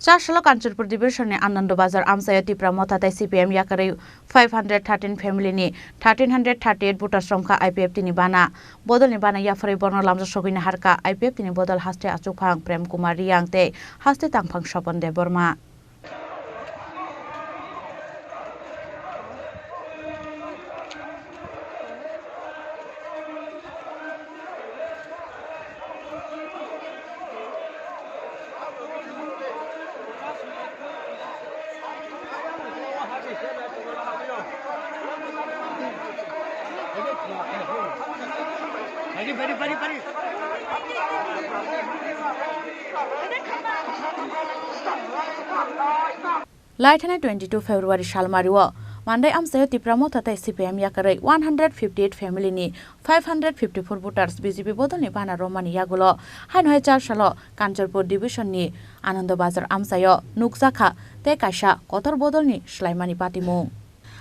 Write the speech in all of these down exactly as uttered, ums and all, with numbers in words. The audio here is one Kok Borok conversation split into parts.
Chasalo Kanchanpur Division ni Anando Bazar amchaio Tipra Motha tei C P M yakarwi five hundred thirteen family ni thirteen hundred thirty eight voters romkha I P F T ni bana. Bodol ni bana yapharwi borno lamjak sogwini harkha I P F T ni bodol haste achukphang Prem Kumar Riyang tei haste tangphang Sopon Debbarma. Laithani twenty two February salmario Mandai amchaio Tipra Motha tei C P M yakarwi one hundred fifty eight family ni five hundred fifty four voters B J P bodolni bana romani yagulo haino hai char salo Kanchanpur Division ni Anando Bazar amchaio nukjakha tei kaisa kotor bodolni swlaimani patimung.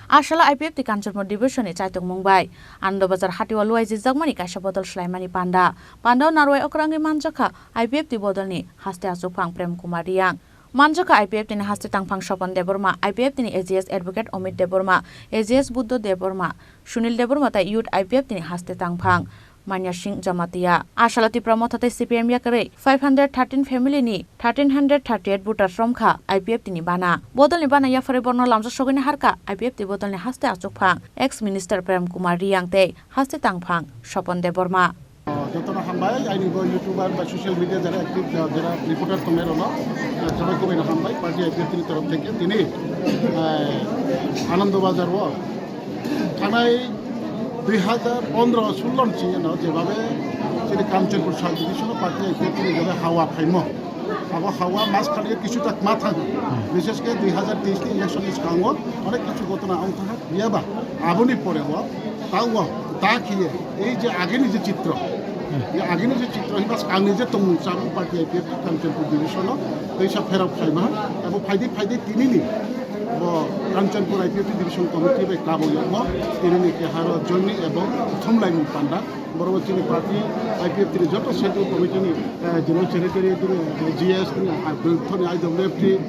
Asala I P F T Kanchanpur Division ni chaitokmung bai Anando Bazar hatio luaijijakmani kaisa bodol swlaimani panda. Pandao narwai okrangwi manjakha I P F T bodolni haste achukphang Prem Kumar Riyang. Manjakha I P F T ni haste tangphang Sopon Debbarma, I P F T ni A G S Advocate Omit Debbarma, A G S Buddho Debbarma, Sunil Debbarma tei Youth I P F T ni haste tangphang Manya Singh Jamatia. Asala Tipra Motha tei C P M yakarwi five hundred thirteen family ni thirteen hundred thirty eight voters romkha I P F T ni bana. Bodolni bana yapharwi borno lamjak sogwini harkha I P F T bodolni haste achukphang ex minister Prem Kumar Riyang tei haste tangphang Sopon Debbarma. Jotono hambai, aini bo YouTuber ba social media jara active, jara reporter tongnai rokno, eh, sabai kubai no hambai, party I P F T ni torof theke tini, eh, Anando Bazar o thanai dui hazar pondro sullo ni singeno jebabe chini Kanchanpur sub division o party I P F T ni jebabe hawa phaimo. Abo hawa mas khaliyo kisu tak ma thang. Bishesh khe dui hazar teis ni election ni skango onek kisu ghotona ong thang. Yaba, aboni pore bo, tao, ta khiye, ei je ageni je chitro, ei ageni je chitro, hiba skangni je tongmung chabung party I P F T Kanchanpur division o, teisa pherok khlaima, abo phaidi phaidi tinini, bo Kanchanpur I P F T division committee bai kabo yokmo, tinini keharo joini ebong thumlaimung panda. Borok chini party I P F T ni joto central committee ni, eh, general secretary, tini, eh, G S, tini, ah, thoni I W F T,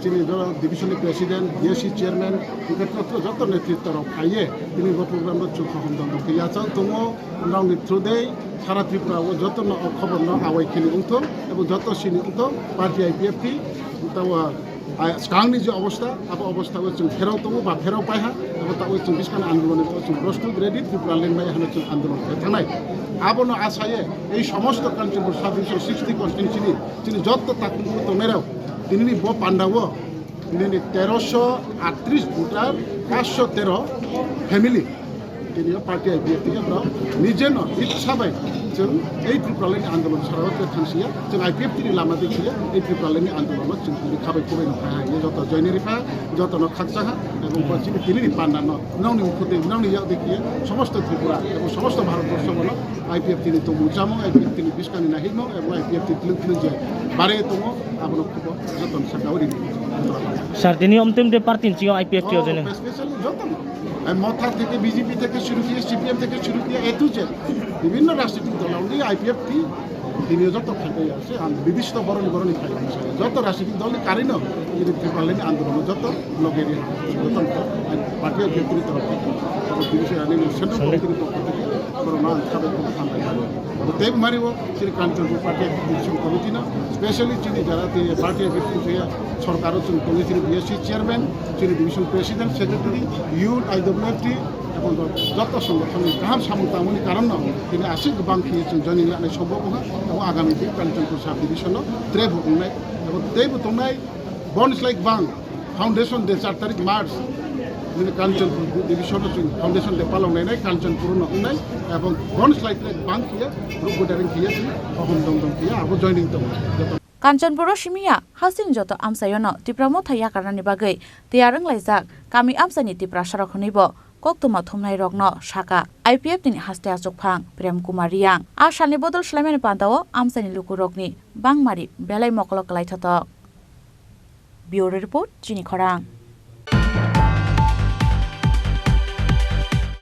tini joto division ni president, D S C chairman, tini joto, joto netritto rok phaiye, tini bo program rok chukha hom dong dong. Yachang tongo, nrok ni through dei, sara Tripura o joto no o khobor no awai khini wngthong, ebo joto sini wngthong, party I P F T, tawa, Ai, skangni je obostha, abo obostha o chwng pherao tongo ba pherao paiha, abo tawi chwng bwskangni andolon o chwng prostut ready, Tripura lengmai hwnwi chwng andolon khe thangnai. Abono asaye ei somosto Kanchanpur sub division sixty constituency ni chini jotto takhuk tongnai rok tinini bo pandao nini teroso aatris voter, paanch sho tero family. Tini o party I P F T khe borok nijeno itsa bai chwng ei Tripura lengni andolon sarao tei thangsiya, chwng I P F T ni lama dikhiya ei Tripura lengni andolono chwng tini khabai kubai no phaiha, joto joini ripha, jotono khakchaha, ebong bo chini tini ni panda no nokni ukhutwi nokni yak dikhiya somosto Tripura ebong somosto Bharat borsho bono I P F T ni tongmung chamung, I P F T ni bwskangni nahikmung ebong I P F T twlwng twlwng je barwi tongo, abono khubo jotono sakao rini. Sir, tini omtem de party ni chingyo I P F T o join. Specially jotono. Ai Motha theke, B J P theke shuru kiye, C P M theke shuru kiye, A to Z. Bibhinno rajnitik dol only I P F T, tini joto khaite ya, se ang nirdisto boroni boroni khai ang sai. Joto rajnitik dol ni karino, ini Tripura lengni andolon joto loge ri, joto party I P F T ni torof theke, joto bini se ani central committee ni pokho theke, borok no ang khabai khabai hambai. Tei mari o, chini Kanchanpur party I P F T division committee no, specially chini jara tei party I P F T theke, sorkar o chwng tongwi chini D S C chairman, chini division president, secretary, youth, I W F T, ebong joto songothon ni kaham samung tangmani karon no tini aswk bang khe chwng joining lanai sombo wngkha, abo agami din Kanchanpur sub division no tre bo wngnai, abo tei bo tongnai boni slai bang foundation day char tarik March nini Kanchanpur division no chwng foundation day palong nainai Kanchanpur no wngnai, ebong boni slai tre bang khe group gathering khe chwng ohom dong dong khe abo joining tongo. Kanchanpur o simiya hasteni joto amchaiono Tipra Motha yakarnani bagwi tiyar wnglaijak kami amchaini Tiprasarok hwnwibo koktwma thumnairokno sakha I P F T ni haste achukphang Prem Kumar Riyang. A salni bodol swlaimani pandao amchaini lukurokni bangmari belai mokolo kwlaithotok. Bureau Report, Chini Khorang.